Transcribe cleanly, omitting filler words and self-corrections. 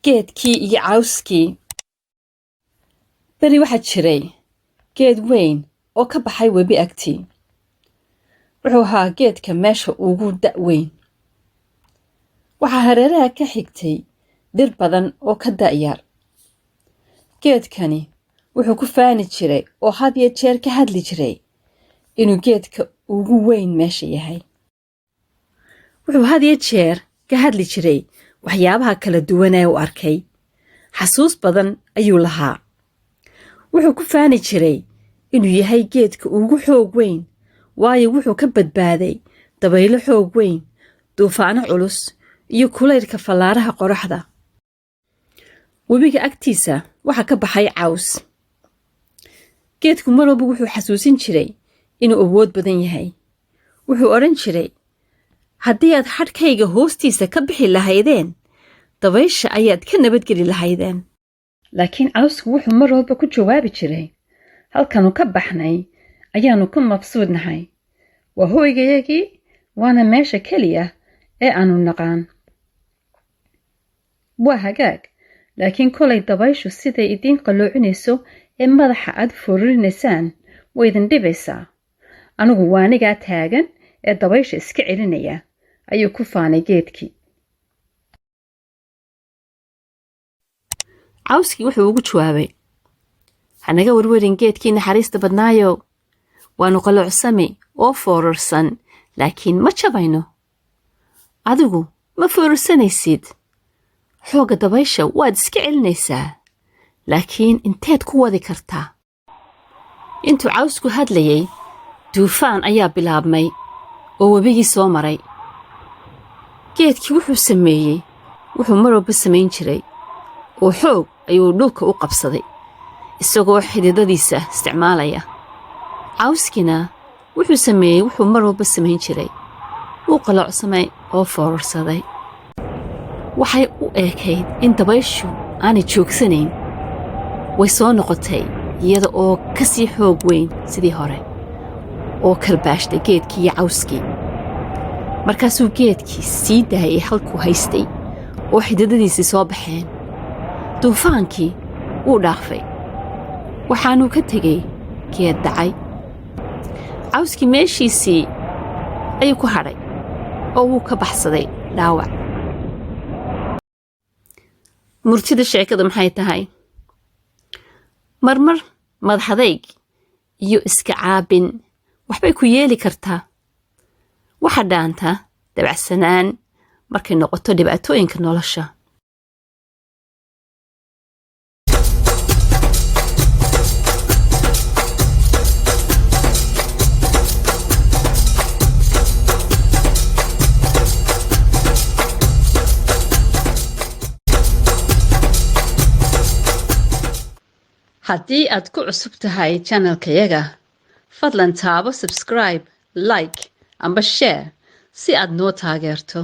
Geedkii iyo cawskii. Beri waxaa jiray geed weyn oo ka baxay webi agtii. Wuxuu ahaa geedka meesha ugu da' weyn. Waxaa hareeraha ka xigtay dhir badan oo ka da'yar. Geedkani wuxuu ku faani jiray oo had iyo jeer ka hadli jiray inuu geedka ugu weyn meesha yahay. Wuxuu had iyo jeer ka hadli jiray waxyaabaha kala duwan ee uu arkay. Xasuus badan ayuu lahaa. Wuxuu ku faani jiray inuu yahay geedka ugu xoog weyn, waayo wuxuu ka badbaaday dabaylo xoog weyn, duufaano culus iyo kulaylka fallaaraha qoraxda. Webiga agtiisa waxaa ka baxay caws. Geedku mar walba wuxuu xasuusin jiray inuu awood badan yahay. Wuxuu odhan jiray, haddii aad hadhkayga hoostiisa ka bixi lahaydeen, dabaysha ayaad ka nabadgeli lahaydeen. Laakiin cawsku wuxuu mar walba ku jawaabi jiray, halkanu ka baxnay ayaanu ku mabsuudnahay. Waa hoygayagii, waana meesha keliya ee aanu naqaan. Waa hagaag, laakiin kolay dabayshu siday idiin qalloocinayso ee madaxa aad foorarinaysaan way idin dhibaysaa. Anigu waanigaa taagan ee dabaysha iska celinaya, ayuu ku faanay geedkii. Cawskii wuxuu ugu jawaabay, hanaga werwerin geedkii naxariista badnaayow, waanu qaloocsami oo foorarsan, laakiin ma jabayno. Adigu ma foorarsanaysid, xoogga dabaysha waad iska celinaysaa, laakiin inteed ku wadi kartaa? Intuu cawsku hadlayay, duufaan ayaa bilaabmay oo webigii soo maray. Geedkii wuxuu sameeyey wuxuu mar walba samayn jiray, oo xoog ayuu dhulka u qabsaday isagoo xididadiisa isticmaalaya. Cawskiina wuxuu sameeyey wuxuu mar walba samayn jiray, wuu qaloocsamay oo foorarsaday. Waxay u eekayd in dabayshu aanay joogsanayn. Way soo noqotay iyada oo ka sii xoog weyn sidii hore, oo karbaashtay geedkii iyo cawskii. Markaasuu geedkii sii daayay halkuu haystay oo xididadiisii soo baxeen. Duufaankii wuu dhaafay, waxaanuu ka tegey geed dhacay. Cawskii meeshiisii ayuu ku hadhay oo wuu ka baxsaday dhaawac. Murtida sheekadu maxay tahay? Marmar madaxadayg iyo iska caabin waxbay ku yeeli kartaa. Waxa dhaanta dabacsanaan markay noqoto dhibaatooyinka nolosha. Haddii aad ku cusub tahay channelkayaga, fadlan taabo subscribe, like amba share si aad noo taageerto.